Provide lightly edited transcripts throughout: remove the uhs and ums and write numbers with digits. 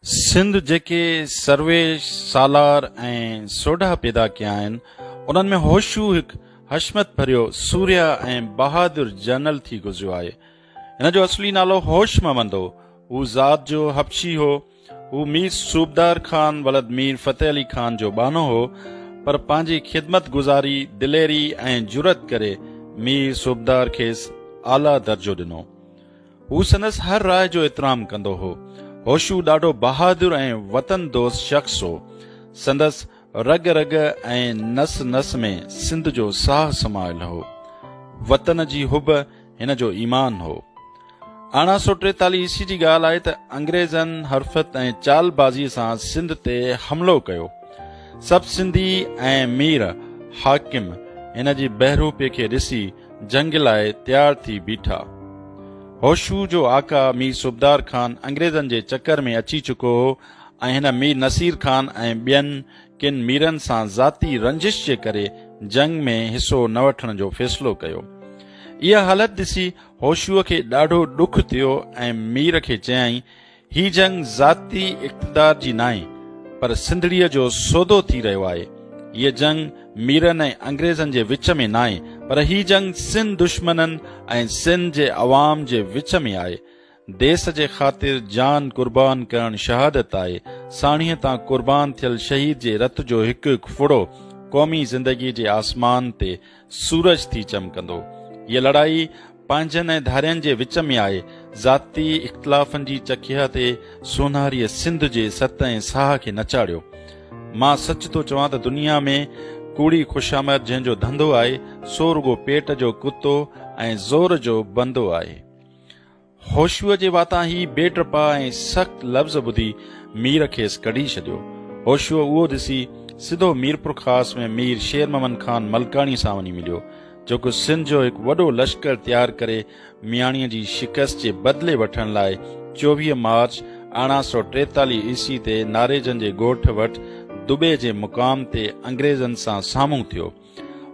سنڌ جيڪي سرويچ، سالار ۽ سوڍا پيدا ڪيا آهن، انهن ۾ هوشو هڪ حشمت ڀريو سورهيه ۽ بهادر جنرل ٿي گذريو آهي. هن جو اصلي نالو هوش محمد هو. هو ذات جو حبشي هو. هو مير صوبدار خان ولد مير فتح علي خان جو ٻانهو هو، پر پنهنجي خدمت گذاري، دليري ۽ جرئت ڪري مير صوبدار کيس اعليٰ درجو ڏنو. هو سندس هر راء جو احترام ڪندو هو. هوشو ڏاڍو بهادر ۽ وطن دوست شخص هو. سندس رڳ رڳ ۽ نس نس ۾ سنڌ جو ساهه سمايل هو. وطن جي حب هن جو ايمان هو. 1843 عيسوي جي ڳالهه آهي ته انگريزن حرفت ۽ چال بازيء سان سنڌ تي حملو ڪيو. سڀ سنڌي ۽ مير حاڪم هن جي بهروپي کي ڏسي جنگ لاء تيار ٿي بيٺا. هوشو جو آقا مير صوبدار خان انگريزن جي چڪر ۾ اچي چڪو هو ۽ هن مير نصير خان ۽ ٻين ڪن ميرن سان ذاتي رنجش جي ڪري جنگ ۾ حصو نه وٺڻ جو فيصلو ڪيو. اها حالت ڏسي هوشوء کي ڏاڍو ڏک ٿيو ۽ مير کي چيائين، هي جنگ ذاتي اقتدار جي ناهي پر سنڌڙيء جو سودو ٿي رهيو آهي. هيء جنگ ميرن ۽ انگريزن جي وچ ۾ ناهي پر هي جنگ سنڌ دشمنن ۽ سنڌ جي عوام جي وچ ۾ آهي. ديس جي خاطر جان قربان ڪرڻ شهادت آهي. ساڻيهه تان قربان ٿيل شهيد جي رت جو هڪ هڪ ڦڙو قومي زندگيء جي آسمان تي سورج ٿي چمڪندو. هيء لڙائي پنهنجن ۽ ڌارين جي وچ ۾ آهي. ذاتي اختلافن جي چکيا تي سونهاريء سنڌ جي ست ۽ ساهه کي نه چاڙهيو. مان سچ ٿو چوان ته دنيا ۾ ڪوڙي خوشامد جنهن جو ڌنڌو آهي، سو رڳو پيٽ جو ڪتو ۽ زور جو بندو آهي. هوشوء جي واتان هي بي ڊپا ۽ سخت لفظ ٻڌي مير کيس ڪڍي ڇڏيو. هوشوء اهو ڏسي سڌو ميرپورخاص ۾ مير شير محمد خان ملڪاڻي سان وڃي مليو، جيڪو سنڌ جو هڪ وڏو لشڪر تيار ڪري مياڻيء جي شڪست جي بدلي وٺڻ لاء 24 مارچ 1843 عيسوي تي ناريجن جي ڳوٺ وٽ دٻي جي مقام تي انگريزن سان سامهون ٿيو.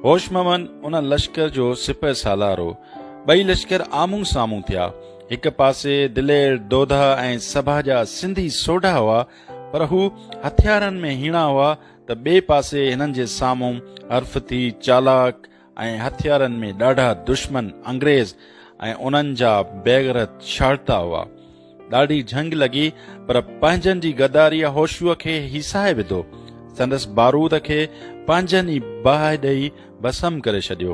هوش محمد ان لشڪر جو سپهه سالار هو. ٻئي لشڪر آمهون سامهون ٿيا. هڪ پاسي دلير، دوڌا ۽ سڀا جا سنڌي سوڍا هئا، پر هو هٿيارن ۾ هيڻا هئا ته ٻئي پاسي هنن جي سامهون حرفتي، چالاڪ ۽ هٿيارن ۾ ڏاڍا دشمن انگريز ۽ انهن جا بيغرت ڇاڙتا هئا. ڏاڍي جهنگ لڳي، پر پنهنجن جي غداريء هوشوء کي هيسائي وڌو. سندس بارود کي پنهنجن ئي باهه ڏئي ڀسم ڪري ڇڏيو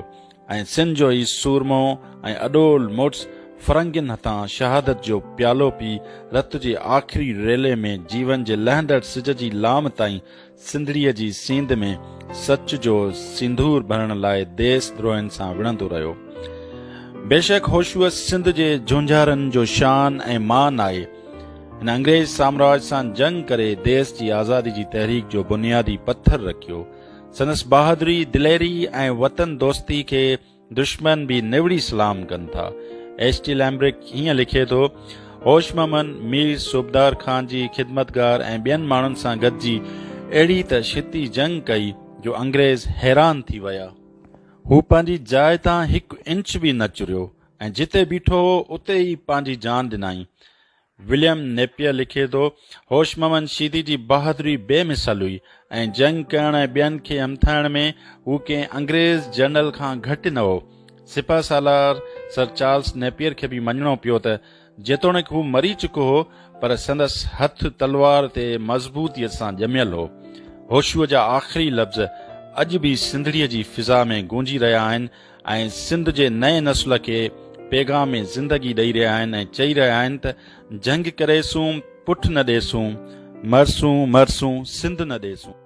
۽ سنڌ جو هي سورمو ۽ اڏول مڙس فرنگين هٿان شهادت جو پيالو پي رت جي آخري ريلي ۾ جيون جي لهندڙ سج جي لام تائين سنڌڙيء جي سينڌ ۾ سچ جو سنڌور ڀرڻ لاء ديس دروهين سان وڙهندو رهيو. بيشڪ هوشوء سنڌ جي جهونجهارن جو شان ۽ مان آهي. هن انگريز سامراج سان جنگ ڪري ديس جي آزادي جي تحريڪ جو بنيادي پٿر رکيو. سندس بهادري، دليري ۽ وطن دوستي کي دشمن به نوڙي سلام ڪن ٿا. ايڇ ٽي لئمبرڪ هيئن لکي ٿو، هوش محمد مير صوبدار خان جي خدمتگار ۽ ٻين ماڻهن سان گڏجي اهڙي ته ڇتي جنگ ڪئي جو انگريز حيران ٿي ويا. هو پنهنجي جاء تان هڪ انچ به نه چريو ۽ جتي بيٺو هو اتي ئي پنهنجي جان ڏنائين. وليم نيپئر لکي ٿو، هوش محمد شيدي جي بهادري بي مثال هئي ۽ جنگ ڪرڻ ۽ ٻين کي همٿائڻ ۾ هو ڪنهن انگريز جنرل کان گهٽ نه هو. سپهه سالار سر چارلس نيپئر کي به مڃڻو پيو ته جيتوڻيڪ هو مري چڪو هو پر سندس هٿ تلوار تي مضبوطيء سان ڄميل هو. هوشوء جا آخري لفظ اڄ به سنڌڙيء جي فضا ۾ گونجي رهيا آهن ۽ سنڌ جي نئين نسل کي پيغام زندگي ڏئي رهيا آهن ۽ چئي رهيا آهن ته جنگ ڪريسون پٺ نه ڏيسون، مرسون مرسون سنڌ نه ڏيسون.